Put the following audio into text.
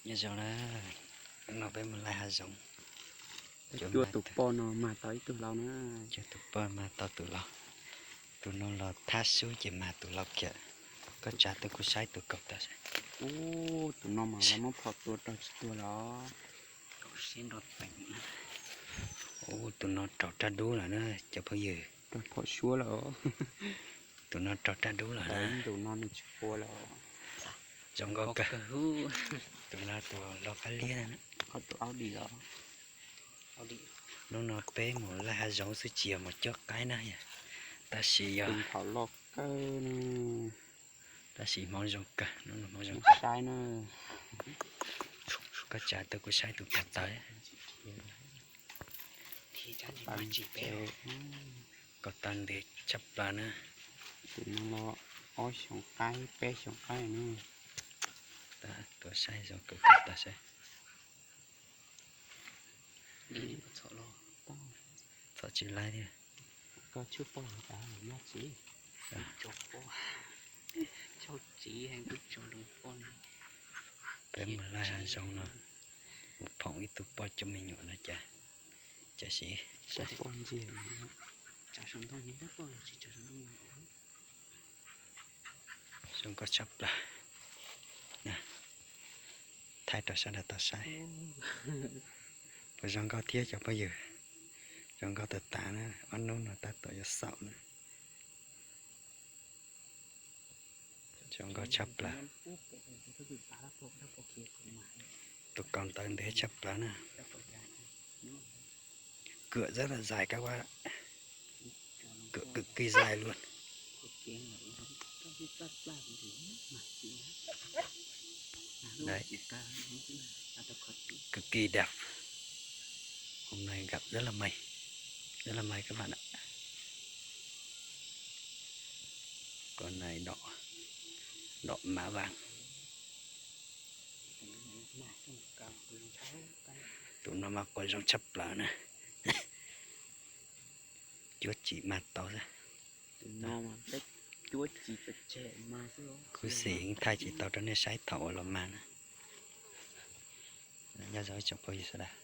Nyob zoo na, hnub no peb mus laij hav zoov. Cuaj tus poj no mag tau ib tug laus na. Cuaj tus poj mag tau tus laus. Tus no los thab sub ces mag tus laus kiag. Koj tsa tuaj kuv saib tus kaum tag seb. Ub, tus no mas lawv muab phom tua rau tsis tuag los. Ub, tus no raug raj dub lawm na cov phooj ywg. Raug phom suab lawm. Tus no raug raj dub lawm na. Tus no nws tsis quav lawm. Zoo nkauj kawg. Tus no tus loj qab liab na. Hnub no peb mus laij hav zoov xwb tsis yog mus cuab qaib na yom. Tab sis yog, tab sis hmoov zoo kawg, hnub no hmoov zoo kawg. Koj tsa tuaj kuv saib tus ko taw. Ko taw ntev tshaj plaws na. Tus no los ob xyoos qaib peb xyoos qaib na. Tuaj saib zoo kawg ko taw saib. Txhom tsis laib thiab. Peb mus laij hav zoov no, mus phoom ib tug poj coj me nyuam no cas, cas sis zoo nkauj tshaj plaws. Thaij rau sawv daws tau saib. Puas zoo nkauj thiab cov phooj ywg? Zoo nkauj tas tas na, ob hnub no tab tom yuav xaum na. Zoo nkauj tshaj plaws. Tus kaus ntawv ntev tshaj plaws na. Kwm rất là dài các bác ạ. Kwm cực kỳ dài luôn. Đấy. Cực kỳ đẹp. Hôm nay gặp rất là may. Rất là may các bạn ạ. Con này đỏ, đỏ mã vàng. Tus no mas quav zoo tshaj plaws na. Cuab tsis mag tau xwb. Khuv xim thaij tsis tau rau nej saib thaum uas los mag na. Nyob zoo ib tsoom phooj ywg sawv daws.